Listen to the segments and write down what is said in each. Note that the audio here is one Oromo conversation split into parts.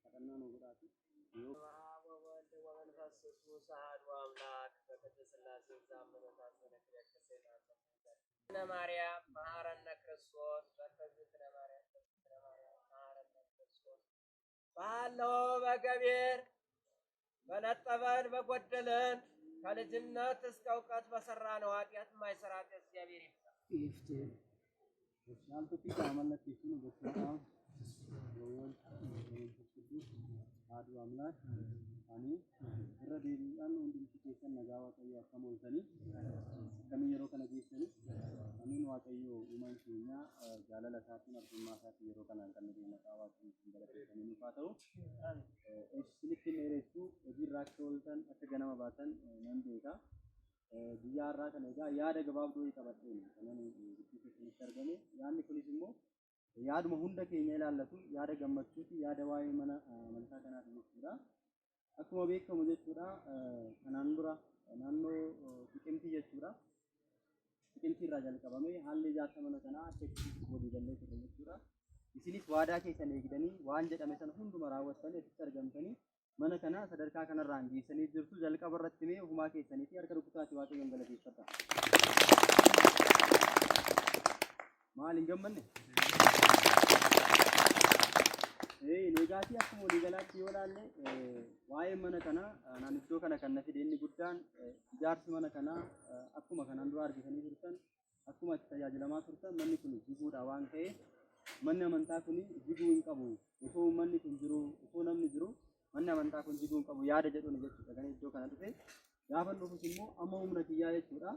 Kadhannaa nu godhaati. Yoo በአብ ወወልድ ወመንፈስ ቅዱስ አሐዱ አምላክ በቅድስት ሥላሴ ዘአምነ ታጸነ ከሰይጣን እግዝእትነ ማርያም መሐረነ ክርስቶስ በእግዝእትነ ማርያም በእግዝእትነ ማርያም መሐረነ ክርስቶስ። ባለው በገቢር በነጠበን በጎደለን ከልጅነት እስከ እውቀት በሰራነው ኃጢአት የማይሰራ ኃጢአት እግዚአብሔር ይፍታ። Al tokkicha mallatteessinu በስመ አብ ወወልድ ወመንፈስ ቅዱስ አሐዱ አምላክ አሜን። Irra deebiidhaan hundumti keessan nagaa Waaqayyoo akkam ooltanii, akkamiin yeroo kana geessanii? Ameen. Waaqayyoo uumaan keenya jaalala isaatiin, arjummaa isaatiin yeroo kanaan kan nu ga'e maqaa Waaqayyootiin galateeffamee nuuf haa ta'u. Isinitti hin dheeressu, hojiirra akka ooltan, akka ganama baatan nan beeka. Guyyaa har'aa kana egaa yaada gabaabduu wayii qabadheen kanan gidduu keessanitti argame. Yaadni kunis immoo yaaduma hunda keenya ilaallatu, yaada gammachuuti, yaada waa'ee mana amantaa kanaati jechuudha. Akkuma beekamu jechuudha, kanaan dura naannoo Xiqimtii jechuudha. Xiqimtii irraa jalqabamee haalli ijaarsa mana kanaa akka itti walii gallee turre jechuudha. Isinis waadaa keessan eegdanii waan jedhame sana hunduma raawwattanii asitti argamtanii mana kana sadarkaa kanarraan geessanii jirtu. Jalqaba irratti mee ofumaa keessanii fi harka rukutaati Waaqayyoon galateeffadha. Maal, hin gammanne? Eegaatii akkuma waliigalaatti yoo ilaalle, waa'ee mana kanaa naan iddoo kana kan na fide inni guddaan, ijaarsi mana kanaa akkuma kanaan dura argitanii turtan, akkuma itti tajaajilamaa turtan, manni kun jiguudha waan ta'eef, manni amantaa kun jiguu hin qabu, osoo uummanni kun jiru, osoo namni jiru manni amantaa kun jiguu hin qabu yaada jedhuun jechuudha kan iddoo kana dhufe. Gaafa dhufus immoo amma humna kiyyaa jechuudha.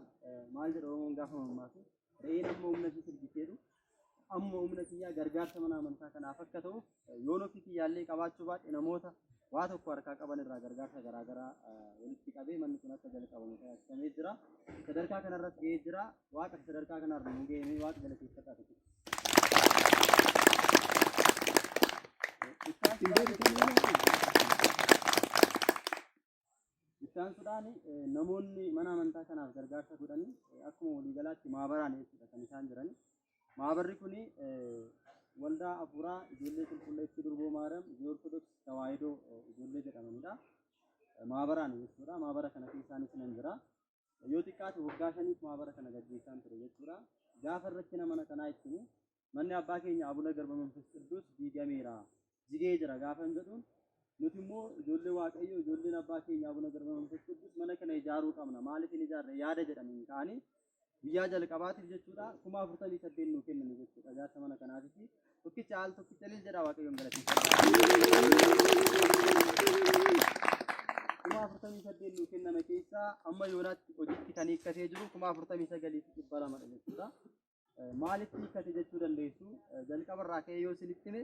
Maal jedha Oromoon gaafa mammaaku? Re'een amma humna ishii sirbiseedhu. Amma humna kiyyaa gargaarsa mana amantaa kanaaf akka ta'u, yoon ofii kiyyaallee qabaachuu baadhe, namoota waa tokko harkaa qaban irraa gargaarsa garaagaraa walitti qabee manni kun akka jalqabamu taasifamee jira. Sadarkaa kanarras ga'ee jira. Waaqa sadarkaa kanarra nu ga'ee Waaqa galateeffadhaa tokko. Itti aansuudhaan namoonni mana amantaa kanaaf gargaarsa godhanii akkuma waliigalaatti maabaraan jechuudha kan isaan jiran. Maabarri kun Waldaa Afuuraa Ijoollee Qulqulleettii Durboo Maariyaam Ortodoksii Tawaahidoo ijoollee jedhamanidha. Maabaraan jechuudha. Maabara kana keessaanis nan jira. Yoo xiqqaate waggaa 5f maabara kana gaggeessaan ture jechuudha. Gaafa irratti mana kanaa ittiin manni abbaa keenya Abuna Garba Manfas Qidduus diigameera, jigee jira gaafa hin jedhuun, nuti immoo ijoollee Waaqayyoo, ijoolleen abbaa keenya Abuna Garba Manfas Qidduus mana kana ijaaruu qabna, maaliif hin ijaarre yaada jedhaniin ka'anii guyyaa jalqabaatiif jechuudha 48,000 nuu kennani jechuudha ijaarsa mana kanaatiif. Tokkicha al tokkicha lil jedhaa Waaqayyoon galateeffadha. 48,000 nuu kenname keessaa amma yoonaatti hojiitti kan hiikkatee jiru 49,200dha jechuudha. Maalitti hiikkate jechuu dandeessu. Jalqaba irraa ka'ee yoo isinitti hime,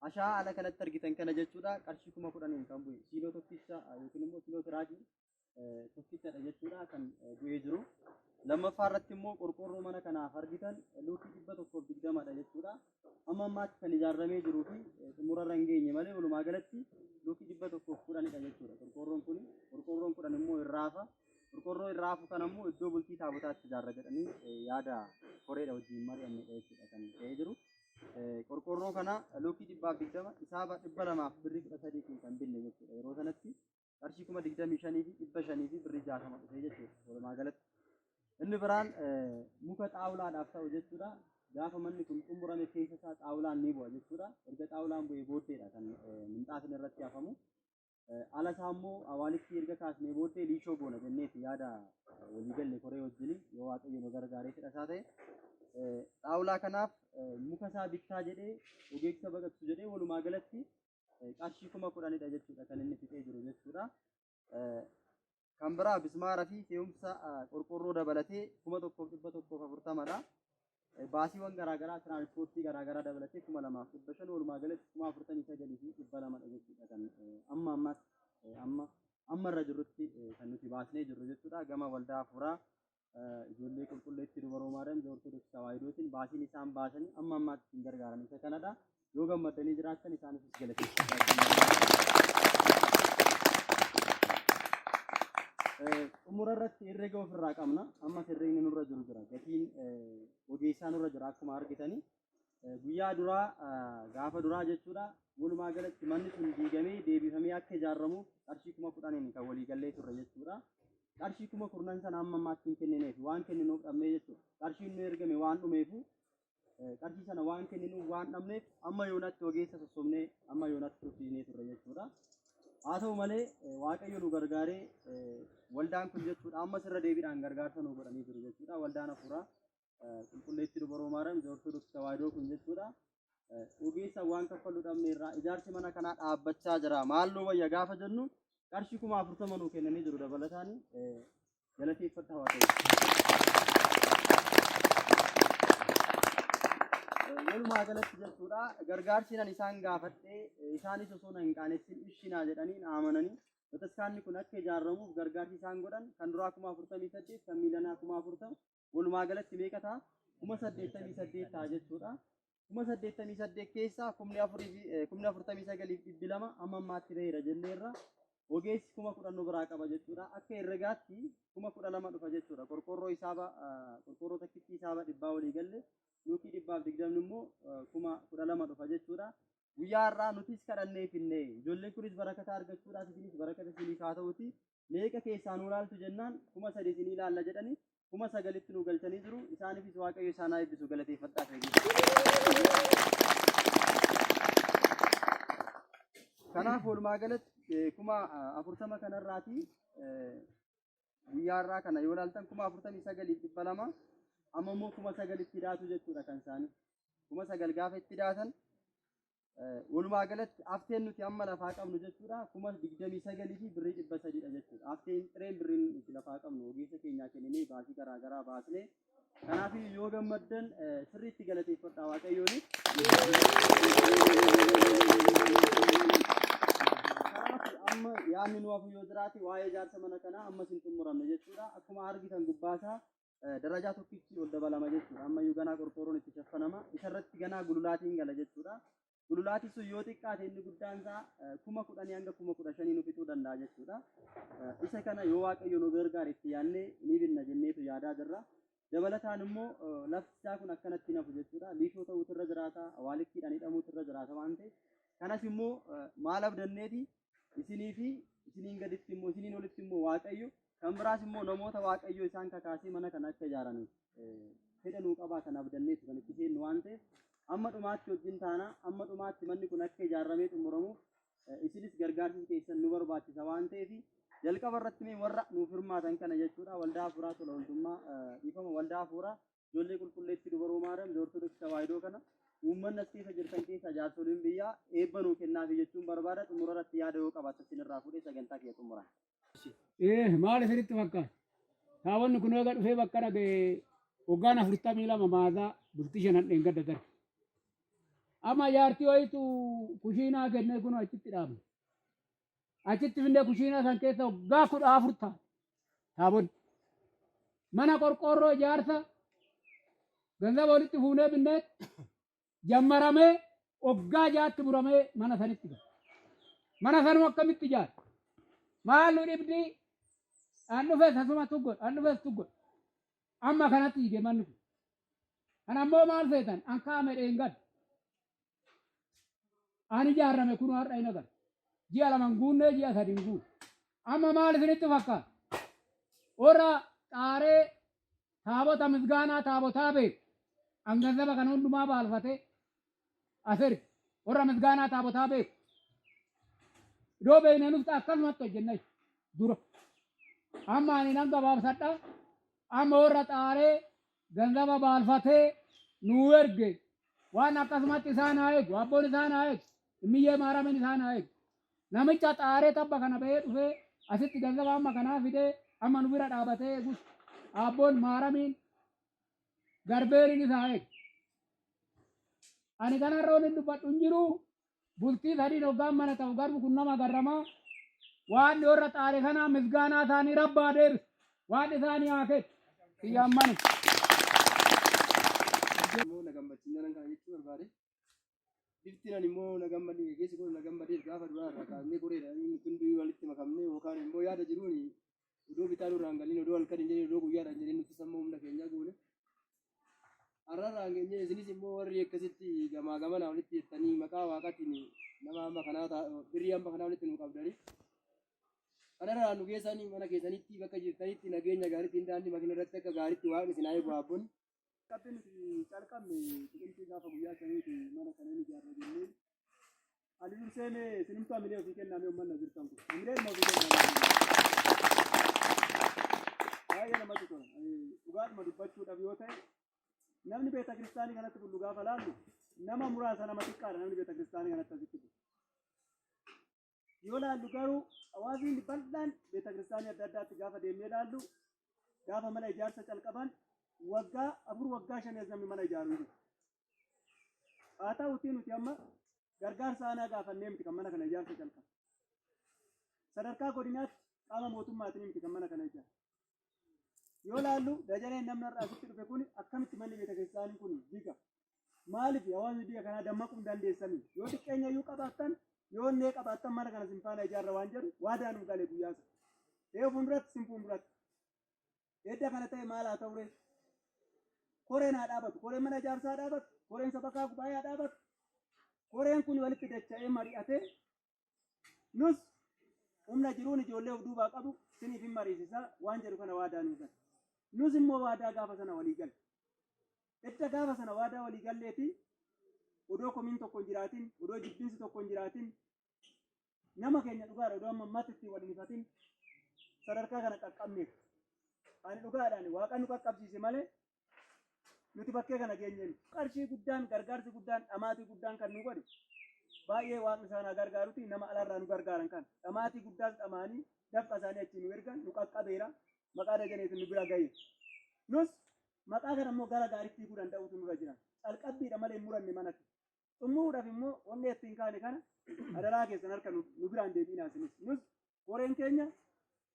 ashaa ala kanatti argitan kana jechuudha qarshii 10,000n kan bu'e siiloo tokkicha yookiin immoo siiloo tiraakii tokkichadha jechuudha kan bu'ee jiru. Lammaffaa irratti immoo qorqoorroo mana kanaaf argitan luukii 120dha jechuudha. Amma ammaatti kan ijaaramee jiruu fi xumura irra hin geenye malee walumaa galatti luukii 110dha jechuudha. Qorqoorroon kun, qorqoorroon 10 immoo irraafa. Qorqoorroo irraafu kana immoo iddoo bultii taabotaatti ijaarra jedhanii yaada koreedha wajjin mari'annedha jechuudha kan ta'ee jiru. Qorqoorroo kana luukii 120 isaaba 200 fi birrii 13tiin kan binne jechuudha. Yeroo sanatti qarshii 25,500 fi birrii 60 dhufee jechuudha walumaa galatti. Inni biraan muka xaawulaadhaaf ta'u jechuudha. Gaafa manni kun xumurame keessa isaa xaawulaan ni bu'a jechuudha. Erga xaawulaan bu'ee booddeedha kan minxaafin irratti hafamu. Ala isaa immoo awaalitti erga kaasnee booddee liishoo goona jenneeti yaada walii galle koree wajjin, yoo Waaqayyo nu gargaaree fedha isaa ta'e. Xaawulaa kanaaf muka isaa bittaa jedhee, ogeessa baqaqsu jedhee, walumaa galatti qarshii 10,000dha jechuudha kan inni fixee jiru jechuudha. Kan biraa bismaara fi fe'umsa qorqoorroo dabalatee 1,140dha. Baasiiwwan garaagaraa, tiraanspoortii garaagaraa dabalatee 2,500, walumaa galatti 49,200dha jechuudha kan amma ammaatti, amma amma irra jirrutti kan nuti baasnee jirru jechuudha. Gama Waldaa Hafuuraa Ijoollee Qulqulleettii Dubaroo Maariyaam Ortodoksii Tawaahidootiin baasiin isaan baasanii amma ammaatti ittiin gargaaran isa kanadha. Yoo gammaddanii jiraattan isaaniifis galateeffadhaa. Xumura irratti herrega ofirraa qabna. Ammas herregni nurra jiru jira. Gatiin ogeessaa nurra jira akkuma argitanii. Guyyaa duraa gaafa duraa jechuudha. Walumaa galatti manni sun diigamee deebifamee akka ijaaramuuf qarshii 10,000n kan walii gallee turre jechuudha. Qarshii 10,000 sana amma ammaatti hin kennineef waan kenninuuf dhabnee jechuudha. Qarshiin nu ergame waan dhumeefu qarshii sana waan kenninuuf waan dhabneef amma yoonatti ogeessa sossobnee amma yoonatti tursiisnee turre jechuudha. Haa ta'u malee Waaqayyo nu gargaaree waldaan kun jechuudha ammas irra deebiidhaan gargaarsa nu godhanii jiru jechuudha. Waldaan hafuuraa qulqulleettii Dubaroo Maariyaam Ortodoksii Tawaahidoo kun jechuudha. Ogeessa waan kaffallu dhabne irraa ijaarsi mana kanaa dhaabbachaa jira. Maalloo wayya gaafa jennu qarshii 40,000 nuu kennanii jiru dabalataan galateeffadha Waaqayyo. Walumaa galatti jechuudha gargaarsi nan isaan gaafadhee isaanis osoo na hin qaanessin ishinaa jedhanii na amananii bataskaanni kun akka ijaaramuuf gargaarsi isaan godhan kan duraa 48,000 kan miilanaa 40,000 walumaa galatti meeqa ta'a? 88,000 ta'a jechuudha. 88,000 keessaa 49,200 hamma ammaatti baheera jenneerra. Ogeessi 10,000 nu biraa qaba jechuudha. Akka herregaatti 12,000 dhufa jechuudha. Qorqoorroo hisaaba qorqoorroo takkittii hisaaba dhibbaa walii galle nuukii 120 immoo 12,000 dhufa jechuudha. Guyyaa har'aa nutis kadhannee finne ijoolleen kunis barakata argachuudhaaf isinis barakata isiniif haa ta'uti meeqa keessaa nu ilaaltu jennaan 3,000 isinii ilaalla jedhani 9,000tti nu galchanii jiru. Isaaniifis Waaqayyo isaan haa eebbisu galateeffadhaa feegi. Kanaaf walumaa galatti 40,000 kanarraati guyyaa har'aa kana yoo ilaaltan 49,200 amma immoo 9,000tti daatu jechuudha kan isaanii. 9,000 gaafa itti daatan Walumaa galatti hafteen nuti amma lafaa qabnu jechuudha 29,300 fi birrii dha jechuudha. Hafteen xireen birriin nuti lafaa qabnu ogeessa keenyaa kenninee baasii garaa garaa baasnee. Kanaaf yoo gammaddan sirriitti galateeffadhaa Waaqayyoon. Kanaaf amma yaadni nu hafu yoo jiraate waa'ee ijaarsa mana kanaa ammas hin xumuramne jechuudha. Akkuma argitan gubbaasaa darajaa tokkichi ol dabalama jechuudha. Ammayyuu ganaa qorqoorroon itti shaffanama. Isarratti ganaa gululaatiin gala jechuudha. Gululaatiin sun yoo xiqqaate inni guddaan isaa 10,000 hanga 15,000 nu fixuu danda'a jechuudha. Isa kana yoo Waaqayyo nu gargaare itti yaadnee ni binna jenneetu yaadaa jirra. Dabalataan immoo lafti isaa kun akkanatti hin hafu jechuudha. Liishoo ta'uutu irra jiraata, awaalikkiidhaan hidhamuutu irra jiraata waan ta'eef. Kanas immoo maal abdanneeti isinii fi isiniin gaditti immoo isiniin olitti immoo Waaqayyo Kan biraas immoo namoota Waaqayyo isaan kakaasee mana kana akka ijaaraniif fedha nuu qabaatan abdanneetu kan itti seennu waan ta'eef amma dhumaatti wajjin taana amma dhumaatti manni kun akka ijaarramee xumuramuuf isinis gargaarsi keessan nu barbaachisa waan ta'eef jalqaba irratti mee warra nuuf hirmaatan kana jechuudha waldaa hafuuraa tola ooltummaa dhiifama waldaa hafuuraa ijoollee qulqulleettii dubaroo maariyaam ortodoksii tawaahidoo kana uummanni as keessa jirtan keessaa jaarsoliin biyyaa eebba nuu kennaafi jechuun barbaada xumura irratti yaada yoo qabaatan isinirraa fuudhee sagantaa kiyya xumura. Maal isinitti fakkaata? Taabonni kun eega dhufee bakka dhaga'e waggaan 42 maazaa bultii shanan dheengadda darbe. Amma jaartii wayitu kushiinaa kennee kun achitti dhaabne. Achitti finnee kushiinaa san keessa waggaa 14 taate taabonni. Mana qorqoorroo ijaarsa ganzaba walitti fuunee binnee jammaramee waggaa jaatti muramee mana sanitti gala. Mana sanuu akkamitti ijaara? Maal nu dhibdi? An dhufes asuma tuggodha, an dhufes tuggodha. Amma kanatti jige manni kun. Kan ammoo maal feetan? An kaa'ame dheengadda. An ijaarame kun har'a hin agarre. Ji'a lama hin guunnee ji'a sadi hin guunne. Amma maal isinitti fakkaata? Warra xaaree taabota misgaanaa taabotaa beeku. An ganzaba kana hundumaa baalfatee as erge. Warra misgaanaa taabotaa beeku. Iddoo beeknee nufta akkasumatti hojjenna dura. Amma ani nan gabaabsadha. Amma warra xaaree ganzaba baalfatee nuu erge. Waan akkasumatti isaan haa eegu. Abboon isaan haa eegu. Immiyyee maaramin isaan haa eegu. Namicha xaaree tabba kana bahee dhufee asitti ganzaba amma kanaa fidee amma nu bira dhaabatee eegus abboon maaramiin garbeeriin isa haa eegu. Ani kanarra waliin dubbadhu hin jiru. Bultii sadiin hoggaan mana ta'u garbu kun nama garramaa. Waan warra xaare kanaa misgaanaa isaanii rabbaa deebisu. Waan isaanii haa kennu. Kiyyaan manu. Immoo na gammachiisnaan kana jechuu barbaade. Bifti nan immoo na gammadee keessi kun na gammadeef gaafa duraa irraa kaasnee koreedha inni hunduu walitti makamnee yookaan immoo yaada jiruun Odoo bitaa nurraa hin galin, odoo halkan hin jedhin, odoo guyyaadha hin jedhin nuti samma humna keenyaa goone. Har'arraa hin geenye isinis immoo warri akkasitti gamaa gamanaa walitti jettanii maqaa waaqaatiin nama amma kanaa birrii amma kanaa walitti nu qabdanii. Kanarraa nu geessanii mana keessanitti bakka jirtanitti nageenya gaariitti hin daandii makiina irratti akka gaariitti waaqni isin haa eegu abbonni. Qabxii nuti calqabne Xiqimtii gaafa guyyaa shaniiti mana kana hin ijaarra jennee. Ani dursee mee isinumtu hamilee ofii kennaa mee uummanni as jirtan kun. Hamilee dhuma ofii kennaa. Baay'ee namatti tola. Dhugaadhuma dubbachuudhaaf yoo ta'e namni beeta kiristaanii kanatti bullu gaafa laallu nama muraasa nama xiqqaadha namni beeta kiristaanii kanatti asitti bulu. Yoo laallu garuu hawaasni bal'aan beeta kiristaanii adda addaatti gaafa deemnee laallu gaafa mana ijaarsa calqaban waggaa 4 waggaa 5 as namni mana ijaaru hin jiru. Haa ta'utii nuti amma gargaarsa aanaa gaafannee miti kan mana kana ijaarsa calqabe. Sadarkaa godinaatti qaama mootummaatiin miti kan mana kana ijaare. Yoo laallu dajaneen namni har'a asitti dhufe kun akkamitti manni beeta kiristaanii kun diga? Maaliif hawaasni biyya kanaa dammaquu hin dandeessanii? Yoo xiqqeenya iyyuu qabaattan yoo onnee qabaattan mana kana sin faana ijaarra waan jedhu waadaa nu gale guyyaa sana. Ee fuulduratti sin fuulduratti. Edda kana ta'e maal haa ta'u ree? Koreen haa dhaabatu. Koreen mana ijaarsaa haa dhaabatu. Koreen sabakaa gubaa'ee haa dhaabatu. Koreen kun walitti dacha'ee mari'atee nus humna jiruun ijoollee of duubaa qabu siniif hin mariisisa waan jedhu kana waadaa nuu gale. Nus immoo waadaa gaafa sana walii galle. Edda gaafa sana waadaa walii galleeti odoo komiin tokko hin jiraatin, odoo jibbinsi tokko hin jiraatin, Nama keenya dhugaadha odoo amma ammaatti ittiin wal hin hifatin sadarkaa kana qaqqabneef. Ani dhugaadhaan waaqa nu qaqqabsiise malee nuti bakkee kana geenyeen. Qarshii guddaan gargaarsi guddaan dhamaatii guddaan kan nu godhe baay'ee waaqni isaan haa gargaaruti nama alaarraa nu gargaaran kana dhamaatii guddaas dhamaanii dafqa isaanii achii nu ergan nu qaqqabeera maqaa dajaneetiin nu bira gahe. Nus maqaa kana immoo gara gaariitti hiikuu danda'utu nurra jira. Calqabbiidha malee hin muranne mana kee. Xumuruudhaaf immoo onnee ittiin kaane kana adaraa keessan harka nu nu biraan deebi'inaa isinis. Nus koreen keenya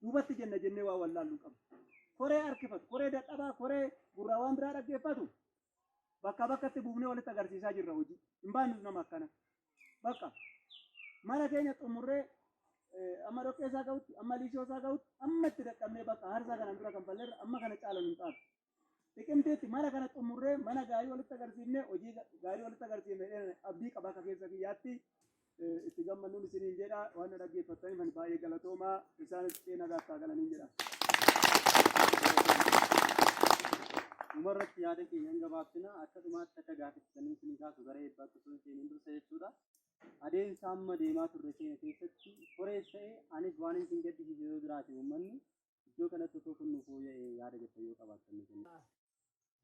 duubatti jenna jennee waan wallaallu hin qabnu. Koree harkifatu, koree dadhabaa, koree gurraa waan biraa dhaggeeffatu bakkaa bakkatti buufnee walitti agarsiisaa jirra hojii. Hin baannus nama akkana. Bakka mana keenya xumurree amma dhoqqee isaa ga'utti, amma liishoo isaa ga'utti, amma itti dadhabnee bakka aarsaa kanaan dura kanfalleerra amma kana caala nu hin xaaru. Xiqimtiitti mana kana xumurree mana gaarii walitti agarsiifne hojii gaarii walitti agarsiifne jedheen abdii qaba akka keessa kiyyaatti itti gammannuun isiniin jedha waan na dhaggeeffattaniif ani baay'ee galatoomaa isaanis qe'ee nagaatti haa galaniin jedha. Dhumarratti yaada keenya hin gabaabsina akka dhumaatti akka gaaffitti isinii kaasu gara eebbaatti osoo hin seeniin dursa jechuudha. Adeemsa amma deemaa turre keenya keessatti horees ta'e anis waan isin gaddisiise yoo jiraate uummanni Iddoo kanatti otoo kun nu fooyya'ee yaada jettan yoo qabaattan nu kennaa.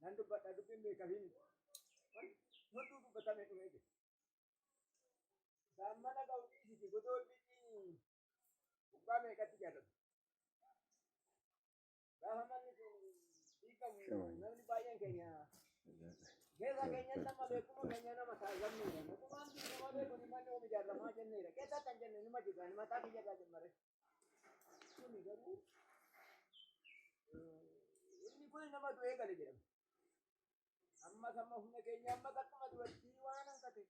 Nan dubbadha dubbiin beekafi miti. Wanti hunduu dubbatamee dhumee jira. Isaan mana ga'u dhiisiti godoo ilbiitiin waggaa meeqatti ijaarratu. Gaafa manni sun diigamu namni baay'een keenya keessa keenyatti amma beekuma keenya nama taasifamneera. Nutumaan diigama beekuni manni oom ijaarramaa jenneera. Keessatti kan jenne numa jirra. Ani mataa kiyya irraa jammare. Kuni garuu inni kun nama du'ee gale jedhama. Ammas amma humna keenya ammas akkuma duratti waan hanqate.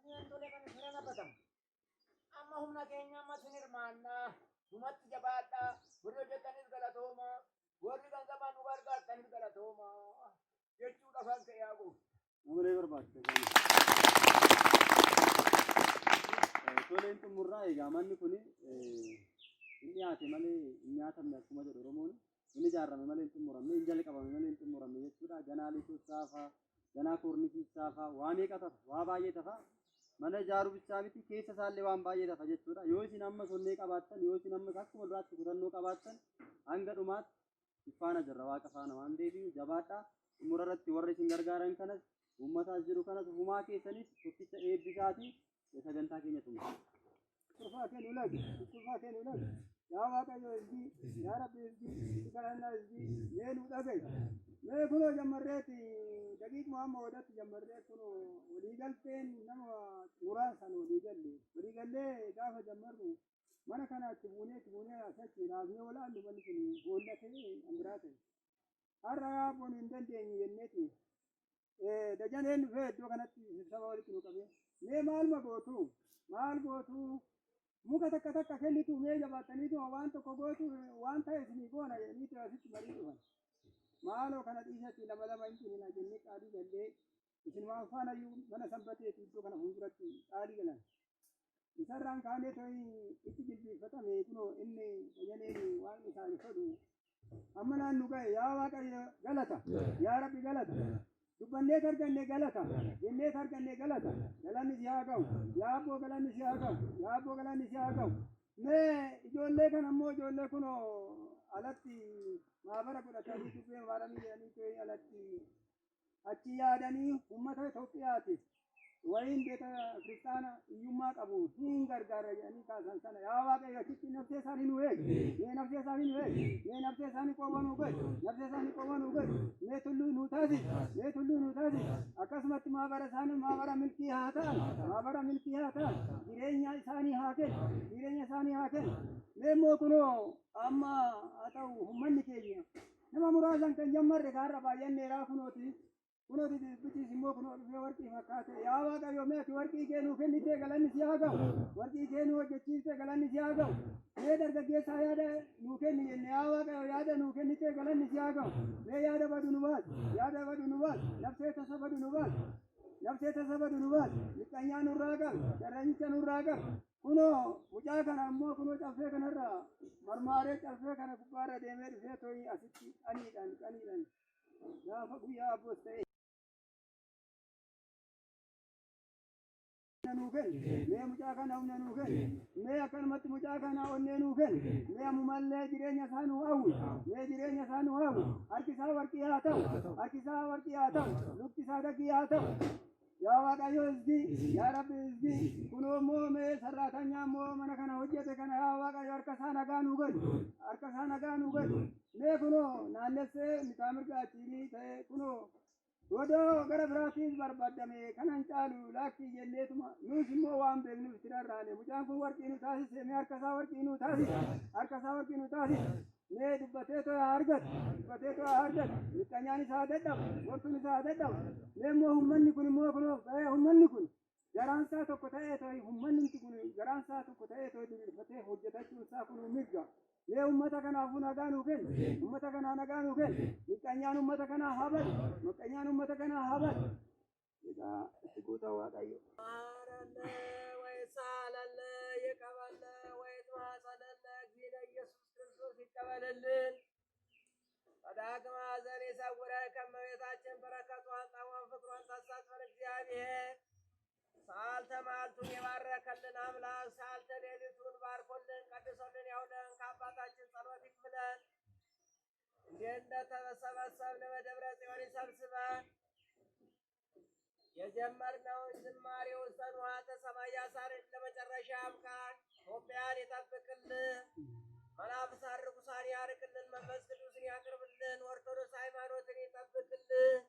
Kuni hantole kan fira nafatama. Amma humna keenya ammas hin hirmaannaa. Numatti jabaadhaa. Warri hojjetanis galatoomaa. Warri ganzabaan nu gargaartanis galatoomaa. Jechuudha afaan ka'ee haa goofta. Namalee barbaachisa. Toleen xumurraa egaa manni kun hin dhiyaate malee hin nyaatamne akkuma jedhu Oromoon hin ijaarame malee hin xumuramne hin jalqabame malee hin xumuramne jechuudha. Ganaa liixuu saafaa, ganaa koornisii saafaa, waa meeqa tafa, waa baay'ee tafa. Mana ijaaruu bichaa miti keessa isaallee waan baay'ee tafa jechuudha. Yoo isin ammas onnee qabaattan, yoo isin ammas akkuma duraatti kutannoo qabaattan hanga dhumaatti faana jirra waaqa faana waan ta'eef jabaadhaa. Xumura irratti warra isin gargaaran kanas uummataas jiru kanas ofumaa keessanis tokkicha eebbisaati sagantaa keenya xumura. Kurfaa kee nu lagi, kurfaa kee nu lagi. Yaa Waaqayyo hizbii, yaa Rabbi hizbii, si kadhannaa hizbii, mee nu dhaga'i. Mee kunoo jammarreeti daqiiquma amma oodatti jammarree kunoo waliigalteen nama muraasan waliigalle. Waliigallee gaafa jammarru mana kana itti buunee itti buunee achi raafnee olaallu manni sun hoollatee kan biraa ta'e. Har'a yaabboon hin dandeenye jenneeti. Dajaneen dhufee iddoo kanatti sibsaba walitti nu qabee. Mee maaluma gootu? Maal gootu? Muka takka takka kennitu mee jabaattaniituma waan tokko gootu waan ta'e isinii goona jedhaniitu asitti marii dhufan. Maaloo kana dhiisatti lama lama hin cinina jennee qaalii gallee isinumaan faanayyuu mana sanbateeti iddoo kana fuulduratti qaalii galan. Isarraan kaanee to'i itti jilbiiffatame kunoo inni dajaneen waaqni isaanii fedhu amma naan nu ga'e. Yaa Waaqayyo galata, yaa Rabbi galata, dubbanneet arganne galata, jenneet arganne galata, galanni si haa ga'u yaa abboo, galanni si haa ga'u yaa abboo, galanni si haa ga'u. Mee ijoollee kana immoo ijoollee kunoo alatti maabara godhatanii dubbee maaramii jedhanii to'i alatti achi yaadanii uummata Itoophiyaatiif wayiin beeta kiristaana hiyyummaa qabu hin gargaara jedhanii kaasan sana, yaa Waaqayyo achitti nafsee isaanii nu eegi, mee nafsee isaanii nu eegi, mee nafsee isaanii qowwa nu godhi, nafsee isaanii qowwa nu godhi, mee tulluu nu taasisi, mee tulluu nu taasisi. Akkasumatti maabara isaanii maabara milkii haa ta'an, maabara milkii haa ta'an, jireenya isaanii haa kennu, jireenya isaanii haa kennu. Mee immoo kunoo amma haa ta'u uummanni keenya nama muraasan kan jammarre kaarra baay'anneeraa kunooti. Kunooti dubbichiis immoo kunoo dhufee warqii fakkaate. Yaa Waaqayyo mee ati warqii kee nuu kennitee galanni si haa ga'u. Warqii kee nuu hojjechiiste galanni si haa ga'u. Mee dargaggeessaa yaada nuu kenni jenne, yaa Waaqayyo yaada nuu kennitee galanni si haa ga'u. Mee yaada badu nu baasi. Yaada badu nu baasi. Nafsee tasa badu nu baasi. Nafsee tasa badu nu baasi. Miqqanyaa nurraa qabi. Sharranyicha nurraa qabi. Kunoo mucaa kana ammoo kunoo caffee kanarraa marmaaree caffee kana gubbaarra deemee dhufee to'ii asitti qaniidhaan qaniidhaan gaafa guyyaa abboos ta'e nuu kenni, mee mucaa kana humna nuu kenni, mee akkanumatti mucaa kana onnee nuu kenni, mee ammumallee jireenya isaa nuu hawwi, mee jireenya isaa nuu hawwi. Harki isaa warqii haa ta'u, harki isaa warqii haa ta'u, lukti isaa daggii haa ta'u. Yaa Waaqayyo izgi, yaa Rabbi izgi. Kunoo immoo mee sarraatanyaa immoo mana kana hojjete kana, yaa Waaqayyo harka isaa nagaa nuu godhi, harka isaa nagaa nuu godhi. Mee kunoo naannessee mitaa mirga achiinii ta'e kunoo godoo gara biraatiis barbaadame kanan caalu laakkii jenneetuma nus immoo waan beeknuuf itti rarraane. Mucaan kun warqii nu taasise, mee harka isaa warqii nu taasise, harka isaa warqii nu taasise. Mee dubbatee too haa argatu, dubbatee too haa argatu, miqqanyaan isaa haa dadhabu, mortuun isaa haa dadhabu. Mee immoo uummanni kun immoo kunoo ba'ee uummanni kun garaan isaa tokko ta'ee too uummanni kun garaan isaa tokko ta'ee too diriirfatee hojjetachuun isaa kun mirga. Mee uummata kanaafuu nagaa nuu kenni, uummata kanaa nagaa nuu kenni, miqqanyaan uummata kanaa haa badu, miqqanyaan uummata kanaa haa badu. Egaa itti guutaa Waaqayyo. መሐረነ ወይሳለነ ይቀበልነ ወይትማጸነነ እግዚእነ ኢየሱስ ክርስቶስ ይቀበልልን። ከዳግም ሐዘን ይሰውረን። ከእመቤታችን በረከቷን ጣዕሟን ፍቅሯን ታሳትፈን እግዚአብሔር። ሰዓልተ መዓልቱን የባረከልን አምላክ ሰዓልተ ሌሊቱን ባርኮልን ቀድሶልን ያውለን። ከአባታችን ጸሎት ይክፍለን። እንዲህ እንደተሰበሰብን በደብረ ጽዮን ይሰብስበን። የጀመርነውን ዝማሬ ውስተ ንዋተ ሰማይ ያሳርን ለመጨረሻ ያብቃን። ኢትዮጵያን ይጠብቅልን። መናፍስት ርኩሳን ያርቅልን። መንፈስ ቅዱስን ያቅርብልን። ኦርቶዶክስ ሃይማኖትን ይጠብቅልን።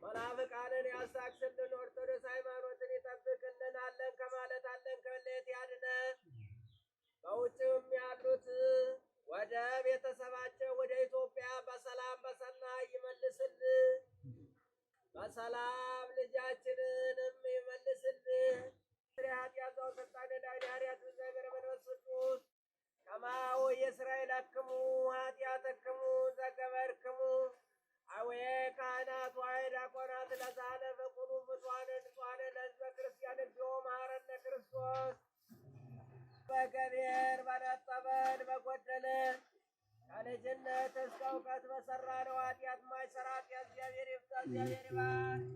መናፍቃንን ያሳክስልን። ኦርቶዶክስ ሃይማኖትን ይጠብቅልን። አለን ከማለት አለን ከመለየት ያድነን። በውጭም ያሉት ወደ ቤተሰባቸው ወደ ኢትዮጵያ በሰላም በሰናይ ይመልስልን። በሰላም ልጃችንንም ይመልስልን። ኃጢአት ስልጣን ኃጢአት እግዚአብሔር መንፈስ ቅዱስ ከማሁ የእስራኤል አክሙ ኃጢአተክሙ ዘገበርክሙ አወየ ካህናት ዋይ ዲያቆናት ለዛለፈ ኩኑ ፍጡነ ንጹሐነ ለሕዝበ ክርስቲያን እግዚኦ መሐረነ ክርስቶስ። በገቢር በነጠበን በጎደለ ከልጅነት እስከ እውቀት በሰራነው ኃጢአት ማይሰራ ኃጢአት እግዚአብሔር ይፍታ። እግዚአብሔር ይባርክ።